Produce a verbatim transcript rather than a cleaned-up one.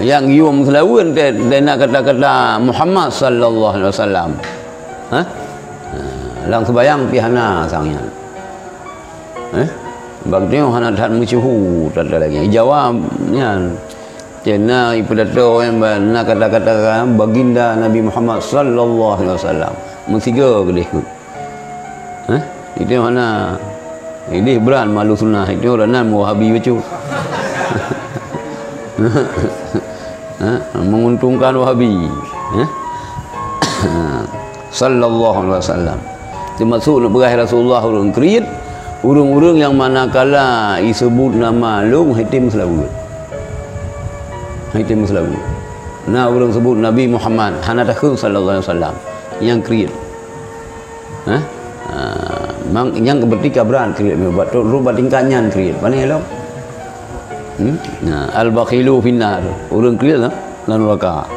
Nyang yum seulaweuen teuh, teuh na kata-kata Muhammad sallallahu alaihi wasallam. Hah? Ha, lam seubayang pih hana sang nyan. Eh? Bak nyoe hana that meusyuhu tata lagée. Jawab nyan. Cena ipidato nyang ba-, na kata-kata baginda Nabi Muhammad sallallahu alaihi wasallam. Meusigoe geudeh keuh. Hah? Itu mana? Ideh berat malu sunnah. Itu orang nan Wahabi bacut. Ha? Menguntungkan Wahabi. Ha? Sallallahu alaihi wasallam. Termasuk neupeugah Rasulullah ureuëng kriet, ureuëng-ureuëng nyang manakala isebut nama lôn, hana tem seulaweuet. Hana tem seulaweuet. Na ureuëng sebut Nabi Muhammad, hana takheun sallallahu alaihi wasallam. Nyang kriet. Hah? Ha, mang, nyang keubeutih ka brat kriet, bak tu, bak tingkat nyan kriet. Pane lom? Hmm? Nah, al-bakhilu finnar. Ureuëng kriet lah, lam neraka.